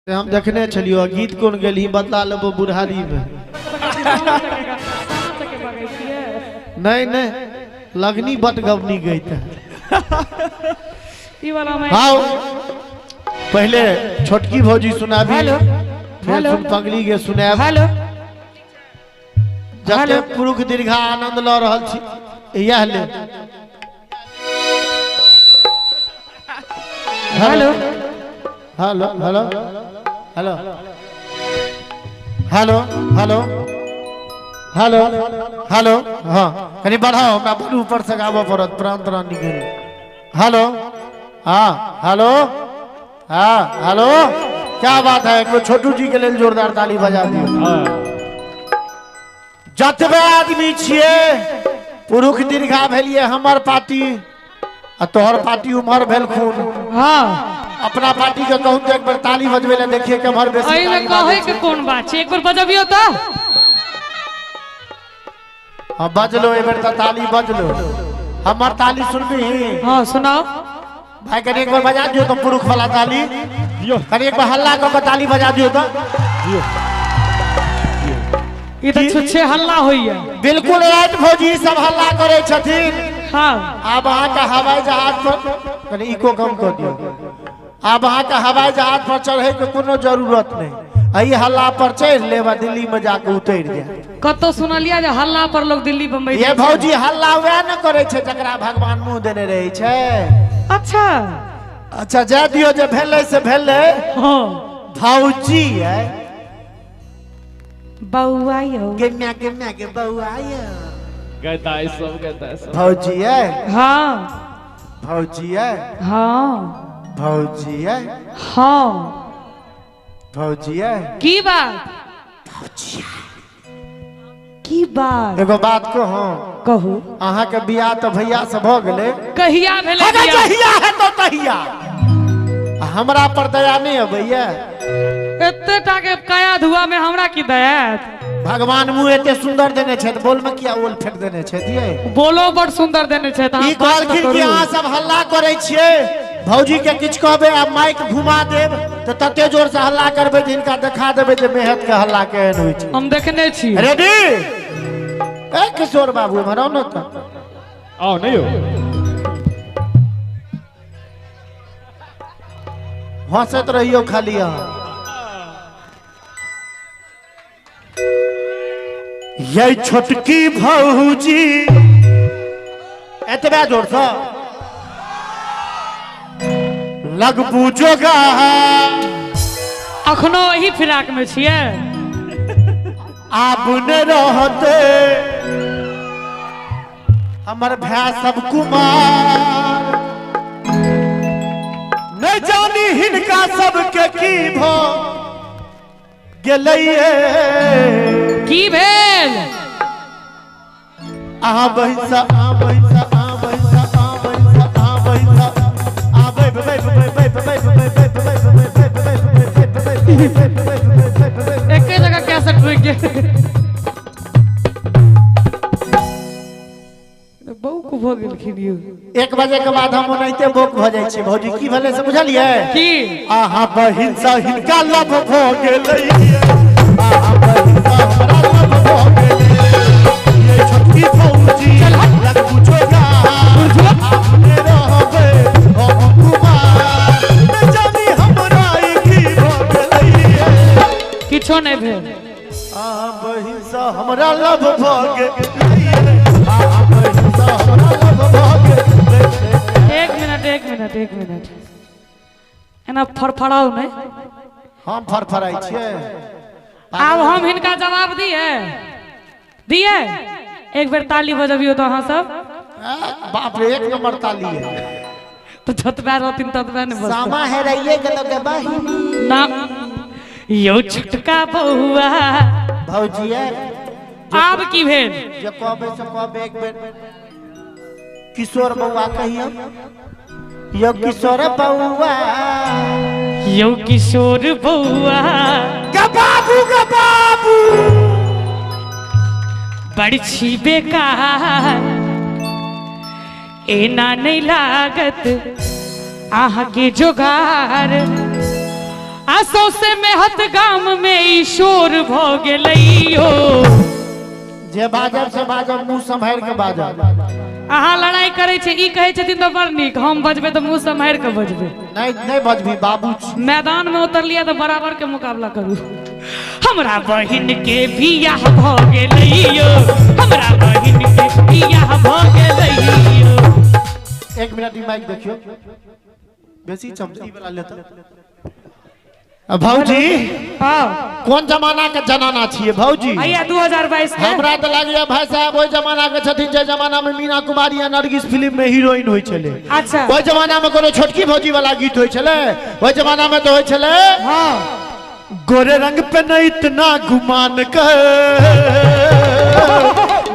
से हम देखने छलियो। गीत कोन गेलही बदला लेबो बुढ़ारी में। नहीं नहीं लगनी बट गवनी गई था। हाँ पहले छोटकी भौजी सुनाबी, हेलो फिर सुन पगली के सुनाब। हेलो जते पुरुष दीर्घा आनंद ल रहल छी इएह ले। Hello hello hello hello hello hello hello hello. हाँ कनी बढ़ाओ, हमरा बड़ ऊपर से गाबऽ पड़त, प्राण त्राण निकल। हेलो हाँ हेलो हाँ हेलो। क्या बात है, एक छोटू जी के लेल जोरदार ताली बजा दियौ। जतबे आदमी छियै पुरुष दीर्घा भेलिए हमर पार्टी आ तोहर पार्टी उम्हर भेल खून। हाँ अपना पार्टी के कहूँ तो एक बार ताली बजबे ले देखिए केम्हर बेसी। एहिमे कहै के कोन बात छै, एक बार बजबियौ त। हाँ बजलो, एक बार त ताली बजलो। हमर ताली सुनबी? हाँ सुनाओ भाई, कनी एक बार बजा दियो तो पुरुष वाला ताली। कनी एक बार हल्ला क के ताली बजा दियो तो। ई त छुच्छे हल्ला होइया। बिल्कुल राइट भौजी, सब हल्ला करे छथिन। हाँ आब अहाँ के हवाई जहाज पर कनी इको कम कर दियो। आब अहाँ के हवाई जहाज पर चढ़े के कोनो जरूरत नहीं, एही हल्ला पर चढ़ लेब दिल्ली में जाके उतर जाए। कतौ सुनलिया जे हल्ला पर लोग दिल्ली बम्बई। ये भौजी हल्ला वएह ने करे छै जकरा भगवान मुंह देने रहे छै। अच्छा अच्छा जाय दियो, जे भेलै से भेलै। हाँ भौजी है बौआ यौ, गे म्या के बौआ यौ। गैता सब गैता सब। भौजी है। हाँ भौजी है। हाँ भौजी है। हाँ भौजी है। की बात? की बात? एगो बात कहूँ? कहू। अहाँ के बियाह तो भैया से भ गेलै। कहिया भेलै बियाह? जहिया है तो तहिया। हमरा पर दया नहीं अबैया। एते टा के काया धुआ में हमरा की दया? भगवान मुँह एते सुंदर देने छथि, बोल में किया ओल फेंक देने छथि? ये बोलो बड़ सुंदर देने छथि। ई कहलखिन कि अहाँ सब हल्ला करै छियै, भौजी के किछु कहबै आ माइक घुमा देब तऽ तते जोर से हल्ला करबै जे हिनका देखा देबै जे मेहनत के हल्ला केहन होइ छै। हम देखने छी। रेडी? ए किशोर बाबू एम्हर आउ ने तऽ। आउ नहीं हो। हंसैत रहियौ खाली अहाँ। ये छोटकी भौजी एतबे जोर से लगबू जोगा। अखनो एही फिराक में छियै। आब ने रहते हमर भाय सब कुमार, नहीं जानी हिनका सबके की भ गेलैये। की भेल? अहाँ बहिनसा आ बहिनसा आ बहिनसा आ बहिनसा आ बहिनसा आ बै बै बै बै बै बै बै बै बै बै बै बै बै। एके जगह कैसेट रुकि गेल। बौक भऽ गेलखिन यौ। 1 बजे के बाद हम ओनाहिते बौक भऽ जाइ छियै। भौजी की भेलै से बुझलियै? की? अहाँ बहिनसा हिनका लव भऽ गेलै। अहाँ बहिनसा हमरा लव भऽ गेलै। ये छोटकी भौजी लगबू जोगा, आब ने रहबै हम कुमार, ने जानी हमरा ई की भऽ गेलै। किछो नहि भेल। अहाँ बहिनसा हमरा लव भऽ गेलै। अहाँ बहिनसा हमरा लव भऽ गेलै। एक मिनट एक मिनट एक मिनट, एना फड़फड़ाउ नहि। हम फड़फड़ाइ छियै। आब हम हिनका जवाब दिए दिए। एक बेर ताली बजबियौ तऽ अहाँ सब। बाप रे, एक नंबर ताली है। तो जतबे रहथिन ततबे ने बजतै। सामा हेराइए गेलौ गे बहिनी। ना यौ छोटका बौआ। भौजी है। आब की भेल? जे कहबै से कहबै। एक बेर किशोर बौआ कहियौ। यौ किशोर बौआ, यौ किशोर बौआ। गे बाबू गे बाबू बड़ छी बेकार, एना नहीं लागत अहाँ के जोगार। आ सौंसे मेहत गाम में ई शोर भ गेलैयो। जे बाजब से बाजब, मुंह सम्हारि के बाजब। अहाँ लड़ाई करै छी, ई कहै छथिन तऽ बड़ नीक, हम बजबै तऽ मुंह सम्हारि के बजबै। नहीं नहीं बजबी बाबू छी। मैदान में उतरलियै तऽ बराबर के मुकाबला करू। हमरा बहिन के बियाह भ गेलैयो, हमरा बहिन के बियाह भ गेलैयो। एक मिनट ई माइक देखियो, बेसी चमची वाला लेता। भौजी हाँ कोन जमाना के जनाना छियै भौजी? भैया 2022 के। हमरा तऽ लागैया भाई साहब ओहि जमाना के छथिन जे जमाना में मीना कुमारी आ नरगिस फिल्म में हीरोइन होइ छलै। अच्छा। ओहि जमाना में कोनो छोटकी भौजी वाला गीत होइ छलै? ओहि जमाना में तऽ होइ छलै हाँ गोरे रंग पे न इतना गुमान कर,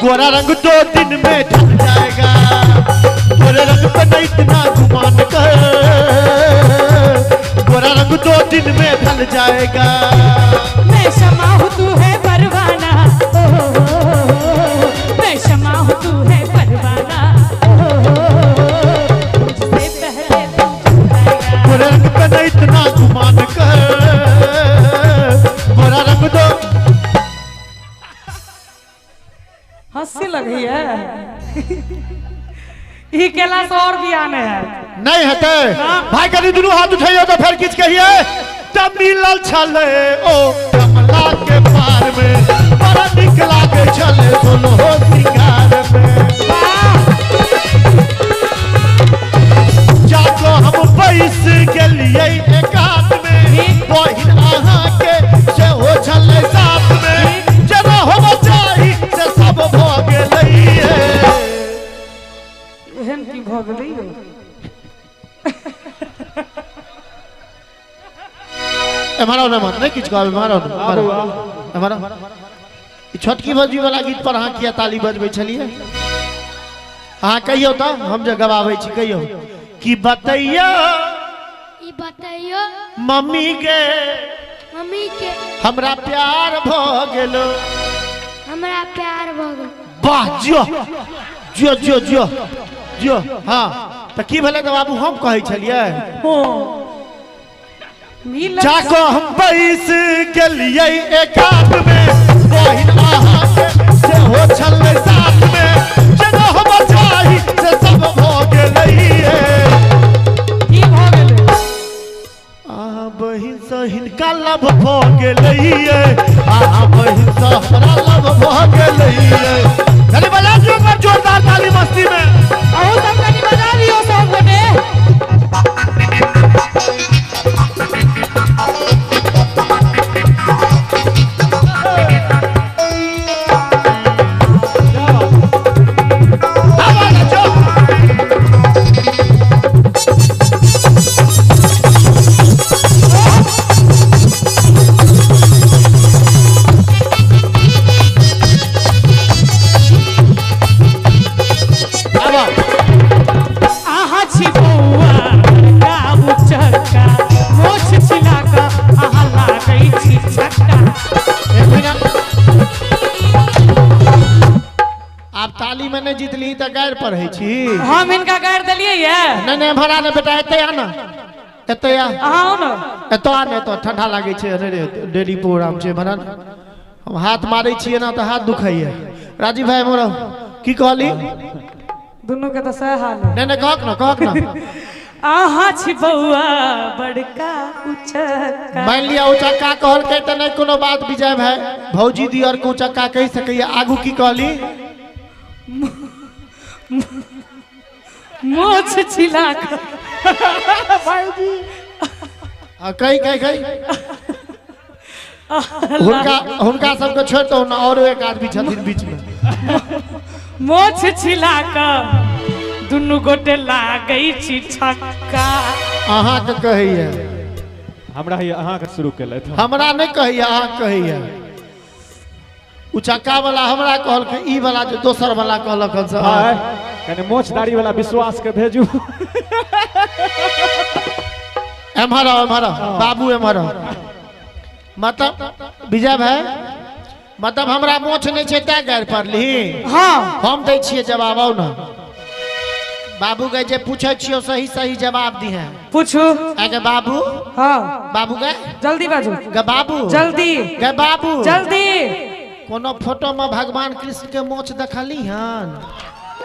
गोरा रंग 2 दिन में ढल जाएगा, गोरे रंग पे न इतना गुमान कर, गोरा रंग 2 दिन में ढल जाएगा। मैं शमा हूँ तू है परवाना, ओ हो हो हो, मैं शमा हूँ तू है परवाना, ओ हो हो हो, मुझसे पहले तू जाएगा। गोरे रंग पे न इतना गुमान कर, गोरा रंग दो। हंसी लगी है ई केला से और भी आने है। नहीं हेतै भाई, कनी दुनू हाथ उठैयो तो फिर किछ कहिए। तब मिलल छलै ओ कमला के पार में, बड़ा निक लागे छलै सोलहो सिंगार में। जाको हम बैस गेलियै एकात में, बहिन अहाँ के सेहो छलै साथ में, जेना होबऽ चाही से सब भऽ गेलैये। एहन की भऽ गेलै यौ? एम्हर आउ ने, एम्हर नहि किछु कहब, एम्हर आउ ने, एम्हर आउ, एम्हर आउ। ई छोटकी भौजी वाला गीत पर अहाँ किया ताली बजबै छलियै? अहाँ कहियौ तऽ हम जे गवाबै छी, कहियौ कि बतैयौ, ई बतैयौ मम्मी के, मम्मी के हमरा प्यार भऽ गेलो, हमरा प्यार भऽ गेल। वाह, जियो जियो जियो जियो जियो। हाँ तऽ की भेलै तऽ बाबू हम कहै छलियै जाको हम बैस गेलियै एकात में, बहिन अहाँ के सेहो छलै साथ में, जेना हम चाही से सब भऽ गेलैये। की भऽ गेलै? अहाँ बहिन सँ हिनका लव भऽ गेलैये, अहाँ बहिन सँ हमरा लव भऽ गेलैये। कनी बजा दियौ एक बार जोरदार ताली मस्ती में। अहूँ सब कनी बजा लियौ सब गोटे। अहाँ छी बौआ गाबू चक्का, मोछ छिला कऽ अहाँ लागै छी छक्का। एक मिनट, आब ताली में नहीं जीतली तऽ गारि पढ़ै छी। हम हिनका गारि देलियै ये? नहीं नहीं भरा ने बेटा, एते आ ना, एते आ, अहाँ आउ ने। एतऽ आ ने, एतऽ ठंडा लागै छै, अरे रे डेली प्रोग्राम छै, भरा ने। हम हाथ मारै छियै ना तऽ हाथ दुखाइया। राजीव भाई मोर की कहली? दुनू के तऽ सएह हाल है। नहीं नहीं कहक ना, कहक ना। अहाँ छी बौआ बड़का उचक्का। मान लिया उचक्का कहलकै तऽ नहीं कोनो बात। विजय भाई भौजी दियर के उचक्का कहि सकैया। आगू की कहली? मोछ छिला कऽ। हाँ, कही कही कही। हुनका हुनका सबके छोड़ि दौ ने, औरो एक आदमी छथिन बीच में। मोछ छिला कऽ दुनू गोटे लागै छी छक्का। अहाँके कहैया? हमरा ही अहाँके शुरू केलथि। हमरा नहि कहैया, अहाँ कहैया। उचक्का वाला हमरा कहलकै, ई वाला जे दोसर वाला कहलक हन से भाई कने मोछ दाढ़ी वाला विश्वास के भेजू। एम्हर आओ, एम्हर आओ बाबू, एम्हर आओ। मतलब विजय भाई, मतलब हमरा मोछ नहि छै तैं गारि पड़ली? हाँ हम दै छियै जवाब, आउ ने। बाबू के जे पूछे छियो सही सही जवाब दी है। पूछू। अगे बाबू। हाँ बाबू के जल्दी बाजू। गे बाबू जल्दी। गे बाबू जल्दी। कोनो फोटो में भगवान कृष्ण के मोछ देखली हन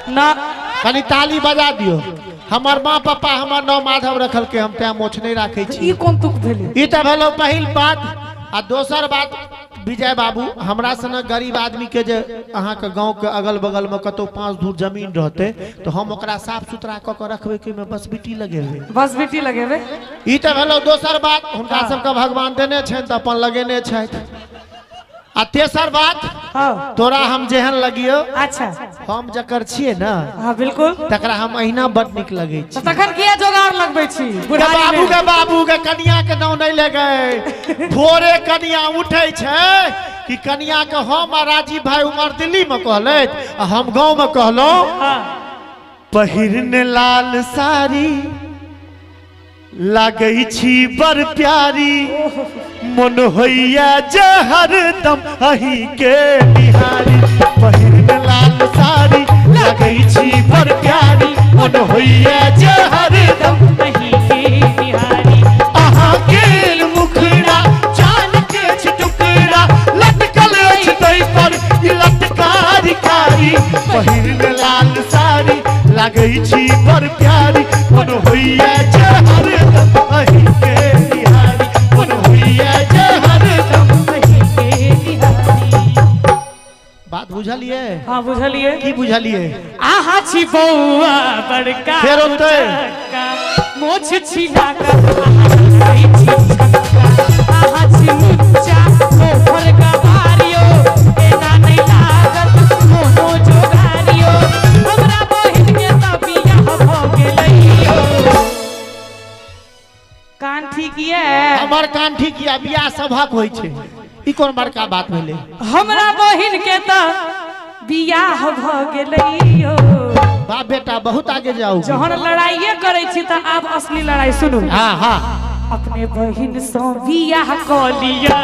ना? कनी ताली बजा दियो। हमर माँ पापा हमर नौ माधव रखल के हम तें मोछ नहीं राखे छी। ई कोन तुक भेलै? ई त भेलो पहिल बात। आ दोसर बात विजय बाबू, हमरा सन गरीब आदमी के जे अहाँ के गांव के अगल बगल में कतौ 5 धूर जमीन रहते तो हम ओकरा साफ सुथरा क के रखबे कि में बस बिटी लगेबे। बस बिटी लगेबे। ई त भेलो दोसर बात। हुनका सबके भगवान देने छनि त अपन लगेने छथि। आ तेसर बात, हाँ तोरा हम जेहन लगियो। अच्छा हम जकर छियै ना। हाँ बिल्कुल। तकरा हम अहिना बड नीक लगै छी। तखन किया जोगार लगबै छी? बाबू के बाबू के कनिया के नाम नहीं लेगे। भोरे कनिया उठै छै कि कनिया के हम आ राजीव भाई उमर दिल्ली में कहलथि आ हम गाँव में कहलहुँ। पहिरने लाल साड़ी लागै छी बड़ प्यारी, मन होइया जे हरदम अहीं के निहारी। पहिरने लाल साड़ी लागै छी बड़ प्यारी, मन होइया जे हरदम अहीं के निहारी। अहाँ के मुखड़ा चान के टुकड़ा लटकल अछि तै पर ई लटकारी कारी। पहिरने लाल साड़ी लागै छी बड़ प्यारी, मन होइया जे हरदम अहीं के निहारी। मन होइया जे हरदम अहीं के निहारी। बात बुझलिए? हाँ बुझलिए। की बुझलिए? आहा छी बौआ बड़का फेर ओतै मोछ छिला का आहा छी छक्का, आहा छी मुच्चा मोफर गवारियो, एना नहीं लागत मोनो जोगारियो, हमरा बहिन के त बियाह भ गेलैयो। कान ठीक ये? हमर कान ठीक ये। बियाह सभक होइ छै, ई कोन बड़का बात भेलै? हमरा बहिन के त बियाह भ गेलैयो। बाप बेटा बहुत आगे जाओ। जहन लड़ाइये करै छी त आब असली लड़ाई सुनू। हाँ हाँ। अपने बहिन सँ बियाह क लियौ,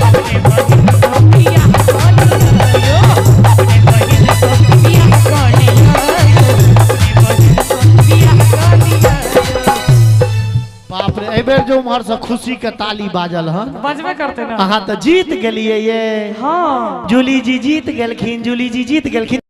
अपने बहिन सँ बियाह क लियौ, अपने बहिन सँ बियाह क लियौ, अपने बहिन सँ बियाह क लियौ। बाप रे, एहि बेर जो उम्हर से खुशी के ताली बाजल हन। बजबे करते ना। अहाँ तो जीत गेलिए ये। हाँ जूली जी जीत गेलखिन, जूली जी जीत गेलखिन।